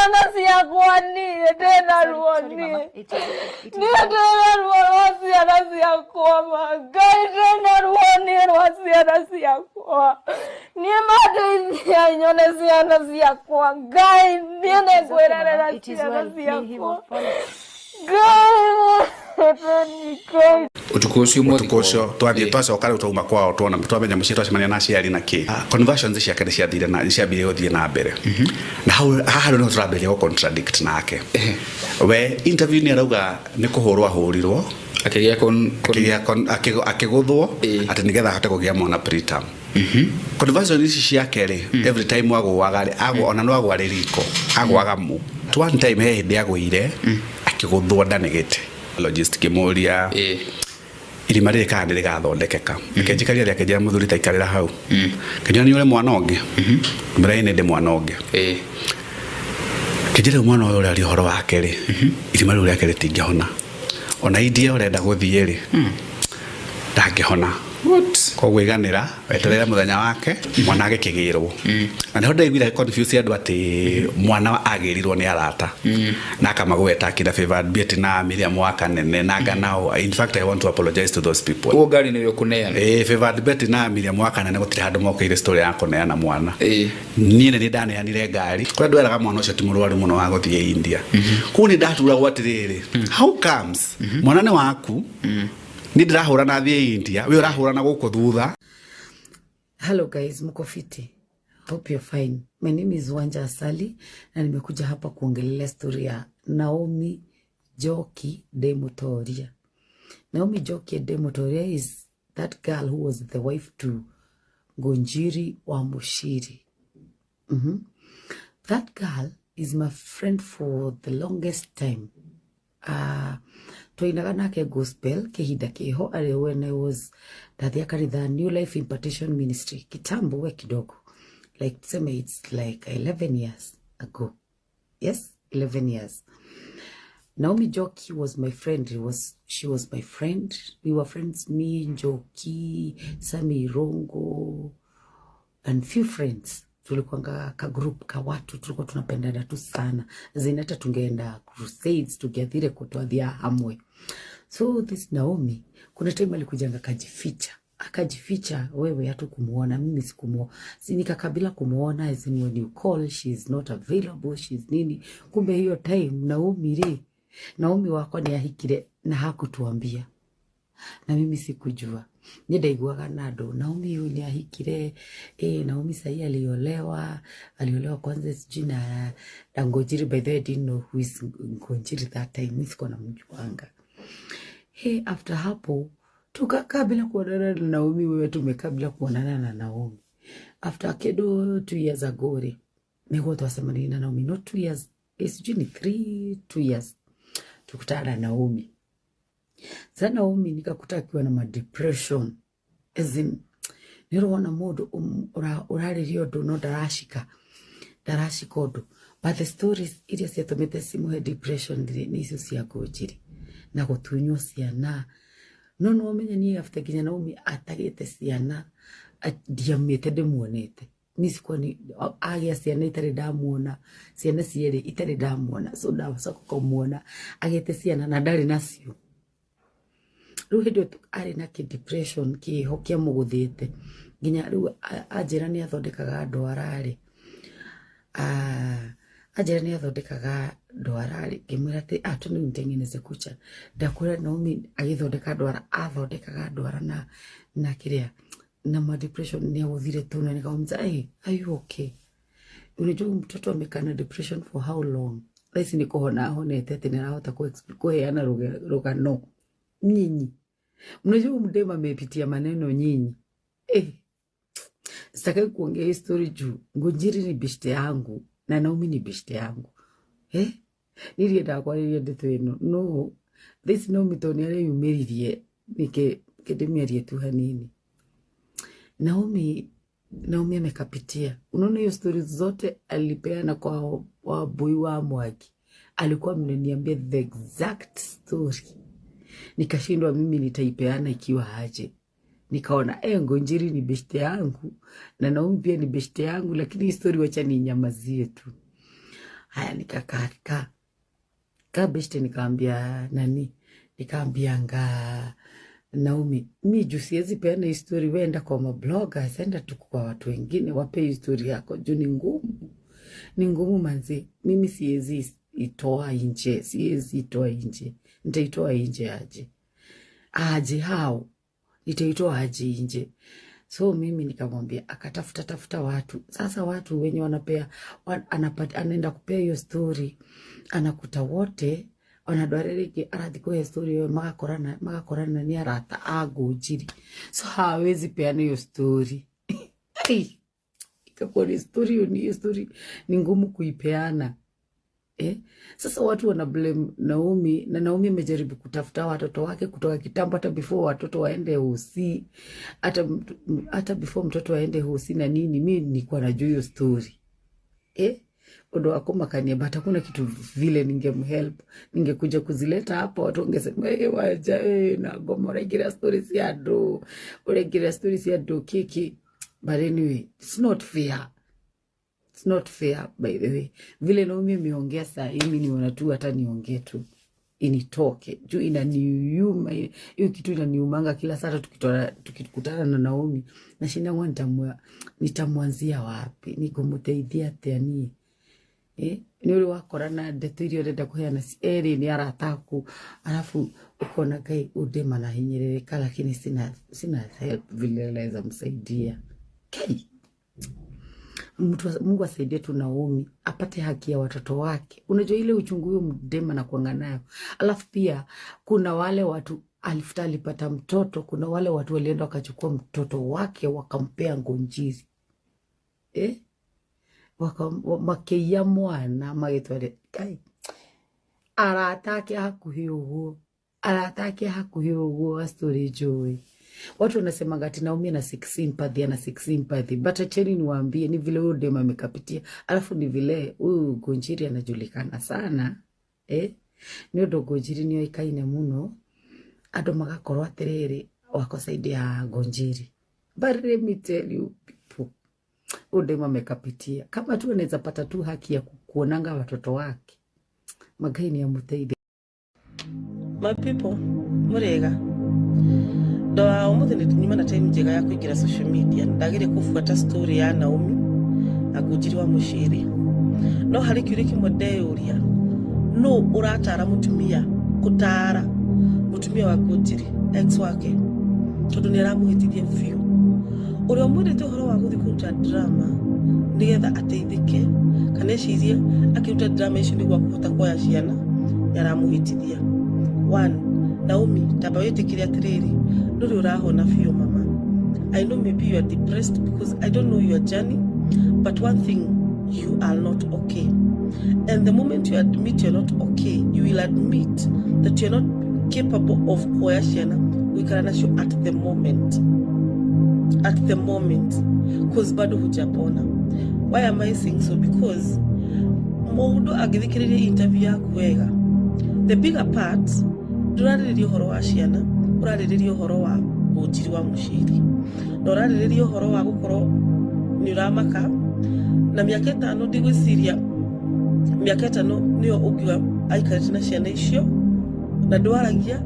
Ciana ciakwa, niĩ ndĩna ruo. Sorry, mama. Niĩ It is okay. It is niĩ well. Ndĩna ruo rwa ciana ciakwa, ma Ngai, ndĩna ruo niĩ rwa ciana ciakwa. Niĩ mandeithia nyone ciana ciakwa. Ngai, niĩ It is okay, mama. nĩngwĩrerera It is ciana well. May he will ciakwa. follow. Ngai, Ngai. Utuku ũcio Ũtukũ ũcio twathiĩ, Ĩ. twacoka rĩu twauma kwao, tuona twamenya mũciĩ, twacemania na aciari na kĩ. Conversions ciake nĩ ciathire na nĩ ciambirie gũthiĩ na mbere, na hau haha rĩu nĩho tũrambĩrĩria gũ contradict nake. We interview nĩ arauga nĩ kũhũrwo ahũrirwo. Akĩgĩa Akĩgũthwo Ĩ. atĩ nĩgetha ahote kũgĩa mwana preterm. Conversion ici ciake rĩ, every time agũaga rĩ, agwa ona no agwa rĩ riko agwaga mu. At one time he hĩndĩ agũire akĩgũthwo nda nĩ gĩtĩ. Logist kĩmũria irima rĩrĩ kana nĩ rĩgathondekeka. Akĩnjikaria rĩ, akĩnjĩra, "Mũthuri, ta ikarĩra hau." Kĩnjĩra, "Nĩ ũrĩ mwana ũngĩ?" Mbere nĩ ndĩ mwana ũngĩ. Kĩnjĩra, "Rĩu mwana ũyũ ũraria ũhoro wake rĩ, irima rĩu rĩake rĩtingĩhona. Ona India ũrenda gũthiĩ rĩ, ndangĩhona." What? Koguo iganĩra weterere mũthenya wake mwana agĩkĩgĩrwo. Na nĩho ndaiguire confuse andũ atĩ mwana agĩrirwo nĩ arata na akamagweta akina Favored Betty na Miriam wa Kanene na nganao. In fact, I want to apologize to those people. Ũguo ngari nĩwe ũkũneana? Eh, Favored Betty na Miriam wa Kanene gũtirĩ handũ mokĩire story ya kũneana mwana. Niĩ nĩ ndaneanire ngari kũrĩa ndweraga mwana ũcio ti mũrwaru mũno wa gũthiĩ India. Kũu nĩ ndaturagwo atĩrĩrĩ, how comes mwana nĩ waku, niĩ ndĩrahũra na thiĩ India, we ũrahũra na gũkũ thutha? Hello guys, mko fiti? Hope you're fine. My name is Wanja Asali na nimekuja hapa kuongelelea story ya Naomi Njoki de Mutoria. Naomi Njoki de Mutoria is that girl who was the wife to Ngunjiri wa Mushiri. That girl is my friend for the longest time. Twainaga nake gospel kihinda kiho arĩ when I was ndathia kanitha New Life Impartation Ministry kitambo we kidogo, like tuseme it's like 11 years ago. Yes, 11 years. Naomi Njoki was my friend. He was she was my friend. We were friends, me, Njoki, Sami Rongo and few friends. Tulikuanga ka group ka watu tulikuwa tunapendana tu sana zina, hata tungeenda crusades tugiathire kutwathia hamwe. So this Naomi, kuna time alikujanga akajificha, akajificha, wewe hatukumuona, mimi sikumuona, si nikakabila kumuona, as in when you call, she is not available, she's nini. Kumbe hiyo time Naomi ri, Naomi wakwa ni ahikire na hakutuambia na mimi sikujua. Ni ndaiguaga na andũ Naomi huyu ni ahikire, Naomi sahii aliolewa, aliolewa kwanza sijui na Ngonjiri. By the way, I didn't know who is Ngonjiri that time, mi sikuwa namjuanga. Hey, after hapo tukakaa bila kuonana na Naomi. Wewe, tumekaa bila kuonana na Naomi. After kedo 2 years ago ri niguo twacemanirie na Naomi, not 2 years, sijui ni 3, 2 years, tukutana na Naomi. Sasa Naomi nikakuta akiwa na madepression, as in nĩũrona mũndũ ũrarĩria ũndũ no ndaracika, ndaracika ũndũ. But the stories iria ciatũmĩte cimũhe depression rĩ, nĩ icio cia Ngunjiri na gũtunywo ciana. No no ũmenye niĩ after nginya Naomi atagĩte ciana, ndiamĩte ndĩmuonete. Niĩ sikuwa ni agĩa ciana itarĩ ndamuona, ciana cierĩ itarĩ ndamuona. So ndacoka kũmuona agĩte ciana na ndarĩ nacio. Rĩu hĩndĩ ĩyo arĩ na kĩ depression kĩho kĩamũgũthĩte nginya rĩu anjĩra nĩ athondekaga ndwara rĩ, anjĩra nĩ athondekaga ndwara rĩ, ngĩmwĩra atĩ twende nitengeneze kucha. Ndakwĩra Naomi agĩthondeka ndwara, athondekaga ndwara na kĩrĩa na ma depression nĩ agũthire tu, na nikamwambia, "Hey, are you okay? Unajua huyu mtoto amekaa na depression for how long? Thaa ici nĩ kũhona ahonete atĩ nĩ arahota kũheana rũgano. Nyinyi mnajua huyu mdem amepitia maneno nyinyi." Eh, sitaki kuongea hii story juu Ngunjiri ni beshte yangu na Naomi ni beshte yangu. Eh, niriendaga kwarĩria ndeto ĩno, no this Naomi tondũ nĩ areyumĩririe nĩkĩ kĩndĩmĩarie tu hanini. Naomi amekapitia. Unaona hiyo stori zote alipeana kwa Wambui wa Mwangi, alikuwa mnaniambia the exact story, nikashindwa mimi nitaipeana ikiwa aje. Nikaona Ngunjiri ni beshte yangu na Naomi pia ni beshte yangu, lakini hii story wacha ninyamazie tu. Haya, nikakaa kaa kaa beshte, nikaambia nani, nikaambianga Naomi, mi juu siwezi peana hii story, we enda kwa mabloggers, enda tu kwa watu wengine wape hii story yako juu ni ngumu, ni ngumu manzi. Mimi siwezi itoa nje, siwezi itoa nje. Nitaitoa nje aje? Aje hao? Nitaitoa aje nje? So mimi nikamwambia, akatafuta tafuta watu. Sasa watu wenye wanapea anaenda kupea hiyo story, anakuta wote ona andũ arĩa rĩngĩ arathiĩ kũhe story ĩyo magakorana nĩ arata a Ngũnjiri, so hawezi peana hiyo story. Ai, ikakuwa ni story hiyo, ni hiyo story ni ngumu kuipeana, eh? Sasa watu wana blame Naomi na Naomi amejaribu kutafuta watoto wake kutoka kitambo, hata before watoto waende hosi, hata before mtoto aende hosi na nini, mi nilikuwa najua hiyo story, eh? Undu wa kumakania, but hakuna kitu vile ningemhelp. Ningekuja kuzileta hapo watu wangesema, hey, waja hey, na ngoma uraingira story cia andu, uraingira story cia andu kiki. But anyway, it's not fair, it's not fair. By the way, vile Naomi ameongea saa hii, mimi niona tu hata niongee tu initoke juu inaniuma. Hiyo kitu inaniumanga kila saa. Hata tukikutana na Naomi nashindangwa nitamwanzia wapi, nikumuteithia atia niĩ, eh? Nĩ ũrĩ wakorana ndeto iria ũrenda kũheana erĩ nĩ arata aku, alafu ukona Ngai udema nahinyĩrĩrĩka, lakini sina help vile naweza msaidia. Kai, mtu Mungu asaidie tu Naomi apate haki ya watoto wake. Unajua ile uchungu huyo mdema na kuanga nayo. Alafu pia kuna wale watu alifuta alipata mtoto, kuna wale watu walienda wakachukua mtoto wake wakampea Ngunjiri, eh? Makĩiya mwana magĩtware. Kai, arata ake hakuhĩ ũguo, arata ake hakuhĩ ũguo, a story njũĩ. Watu wanasemanga ati Naomi ana seek sympathy, ana seek sympathy, but acheni niwaambie, ni vile huyu dem amekapitia, alafu ni vile huyu Ngunjiri anajulikana sana, eh? Nĩ ũndũ Ngunjiri nĩ oĩkaine mũno, andũ magakorwo atĩrĩrĩ wako side ya Ngunjiri. But let me tell you people, huyu dem amekapitia, kama tu anaweza pata tu haki ya kuonanga watoto wake, Magai ni amuteithie. My people, murega ndoa umuthi nĩ nyuma na time njega ya kũingĩra social media. Ndagĩrĩ kũbuata story ya Naomi na Ngunjiri wa Mũciri, no harĩ kĩũria kĩmwe ndeyũria: no ũratara mũtumia kũtara mũtumia wa Ngunjiri, ex wake, tondũ nĩ aramũhĩtithia biũ, ũrĩa ũmwĩrĩte ũhoro wa gũthiĩ kũruta drama nĩgetha ateithĩke kana ecirie akĩruta drama icio nĩguo akũhota kuoya ciana, nĩ aramũhĩtithia. One, Naomi, tamba wĩtĩkĩre atĩrĩrĩ, ndũrĩ ũrahona biũ, mama. I know maybe you are depressed because I don't know your journey, but one thing, you are not okay, and the moment you admit you're not okay, you will admit that you're not capable of kuoya ciana gũikara nacio at the moment, at the moment, cause bado hujapona. Why am I saying so? Because mũndũ angĩthikĩrĩria interview yaku wega, the bigger part, ndũrarĩrĩria ũhoro wa ciana, ũrarĩrĩria ũhoro wa Ngunjiri wa Mũciri, na ũrarĩrĩria ũhoro wa gũkorwo nĩ ũramaka na mĩaka 5. Ndigwĩciria mĩaka 5 nĩyo ũngiuga aikarĩte na ciana icio, na ndwaragia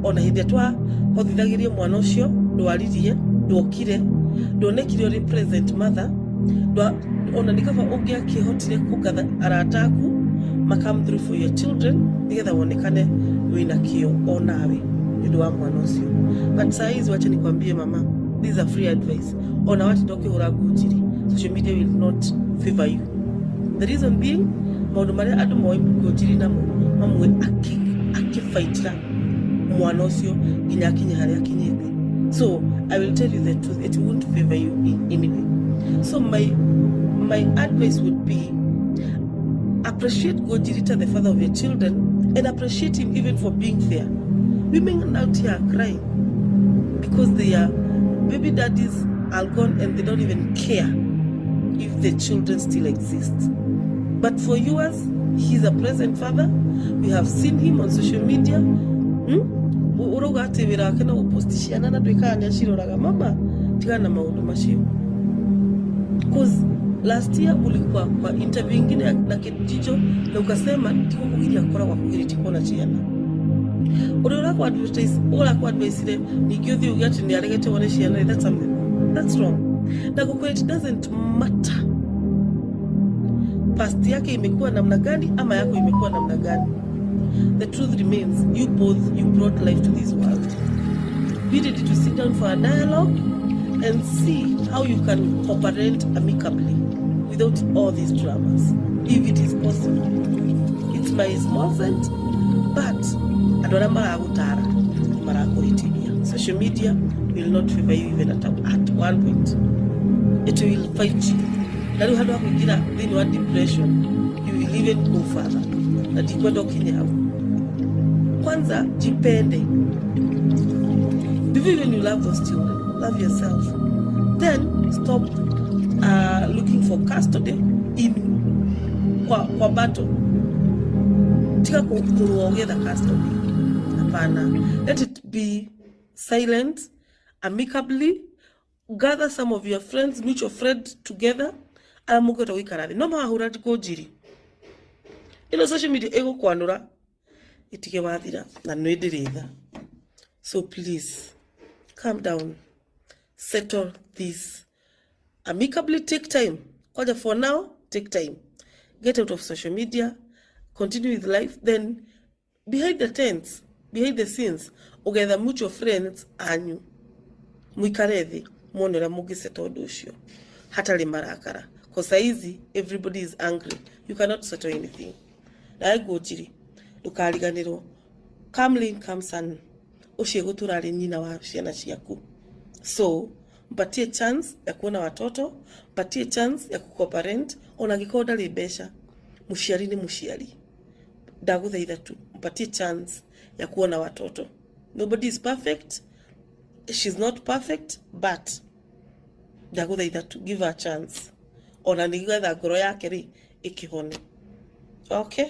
ona hĩndĩ ĩrĩa twahotithagĩrie mwana ũcio, ndwaririe, ndwokire, nduonekire ũrĩ present mother. Ona nĩ kaba ũngĩakĩhotire kũngatha arata aku ma come through for your children nĩgetha wonekane wĩna kĩo onawe nĩ ũndũ wa mwana ũcio. But saa hizi, wacha nikwambie, mama, this is a free advice. Ona watinda ũkĩhũra Ngunjiri, social media will not favor you. The reason being, maũndũ marĩa andũ moĩ Ngunjiri namo mamwe akĩbaitĩra mwana ũcio nginya akinye harĩa akinyĩte. So I will tell you the truth, it won't favor you in any way. So my advice would be, appreciate Gojirita, the father of your children, and appreciate him even for being there. Women out here are crying because their baby daddies are gone and they don't even care if the children still exist. But for yours, he's a present father. We have seen him on social media. Urauga atĩ wĩra wake no gũpost ciana na ndwĩkaga nĩ aciroraga. Mama, tigana na maũndũ macio, cause Last year ulikuwa kwa interview ingine na Kijijo na ukasema tigukugiria gukoragwo akugiritie kuona ciana. Uria urakwa advertise urakwa advice ningĩ ũthiĩ uge atĩ nĩ aregete wone ciana, that's something that's wrong. Na gukwĩra, it doesn't matter past yake imekuwa namna gani ama yako imekuwa namna gani, the truth remains, you both, you brought life to this world. Be ready to sit down for a dialogue and see how you can cooperate amicably without all these dramas, if it is possible. It's my small cent, but andũ arĩa maragũtara nĩ marakũhĩtithia. Social media will not favor you even at one point. It will fight you. Na rĩu handũ ha kũingĩra thĩinĩ wa depression, you will even go further. Na ndikwenda ũkinye hau. Kwanza jipende. Before even you love those children, love yourself. Then stop looking for custody in kwa battle. Tiga kũrũa ũgĩetha custody. Hapana. Let it be silent, amicably. Gather some of your friends, mutual friend together, arĩa mũngĩhota gũikara thĩ. No mahahũra ngũnjiri. Ĩno social media ĩgũkwanũra ĩtige wathira na nĩ ndĩrĩ tha. So please, calm down. Settle this amicably. Take time. Kwaja for now, take time. Get out of social media, continue with life. Then behind the tents, behind the scenes, ũgetha mutual friends anyu muikare thĩ muone ũrĩa mũngĩceta ũndũ ũcio hatarĩ marakara, 'cause saizi everybody is angry. You cannot settle anything. Nawe Ngũnjiri, ndũkariganĩrwo, come rain, come sun, ũcio gũtũra arĩ nyina wa ciana ciaku. So mpatie chance ya kuona watoto, mpatie chance ya kuco-parent ona angĩkorwo ndarĩ mbeca. Mũciari nĩ mũciari. Ndagũthaitha tu mpatie chance ya kuona watoto. Nobody is perfect. She's not perfect, but ndagũthaitha tu give her a chance ona nĩgetha ngoro yake rĩ ĩkĩhone. Okay.